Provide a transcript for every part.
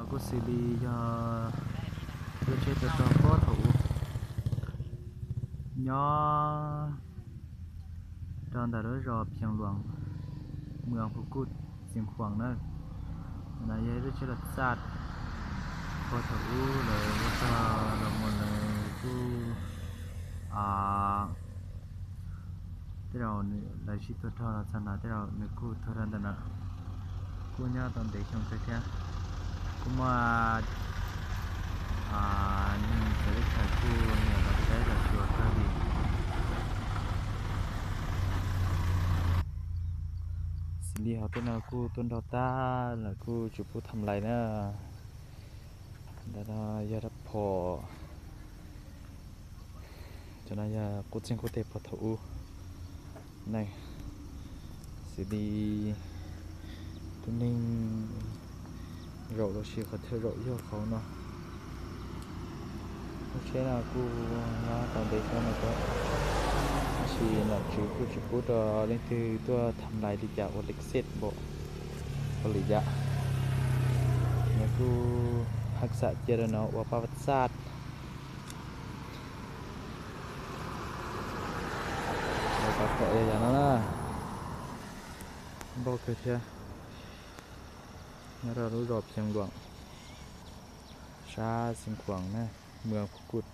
Kuj xws li yog lub tsheb tuaj txog puag thaum ub nyob rau ntawm lub zos Phiaj Luam, mwm Phu Kuj, xeev Khuam na. No yog ib lub tsheb los txaj puag thaum ub lawv ua txog los mus lawv kuj tej zaum lawv sib tuag rog los txog no tej zaum nws kuj tuag rau ntawm no. Kuj nyob tau ntev xyoo kawg thiab. Kuj muaj neeg txawv teb chaws kuj nyiam los saib los xyuas kawg li. Xws li hauv tej no kuj tuaj nrog tag lawm kuj tsis pub tham lais na. Ntawm no yog rab phom. Cov no yog qub txeeg qub teg puag thaum ub na. Xws li tus neeg zaum los sis qhov chaw zaum yog qhov no. Lub tsheb no kuj nyob tau ntev xyoo no thiab, tab sis nom tswv kuj tsis pub rau leej twg tuaj tham lais li cas ua lej xej npaum ua li cas. Nws kuj haj xam cia rau no ua paj vaj xaj. Lawv cov phom yog yam no na, npau kawg thiab. Nyob rau lub zos Phiaj Luam, sab xeev Khuam na, mwm Phu Kuj.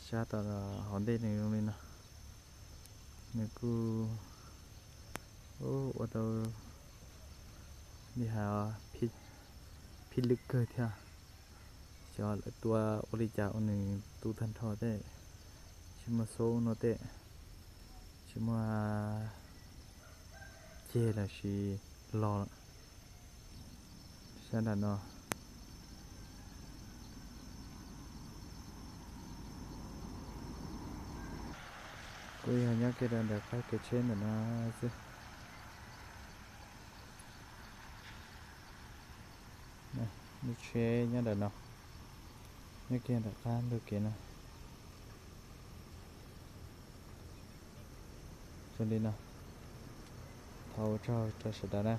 Sab tom hauv ntej nws zoo li no. Nws kuj ua tau li hais phij lwj kawg thiab. Xyov lawv tua ua li cas ua nws tu tag nrho tej, tsis muaj xub no tej, tsis muaj ceg los sis log lawm. Sab nram no kuj yog nyob kiag rau ntawm qab kev tsheb ntawm no xwb. Lub tsheb nyob ntawm no, nyob kiag ntawm qab ntug kev no. Zoo li no, thov ua tsaug rau sawv daws na.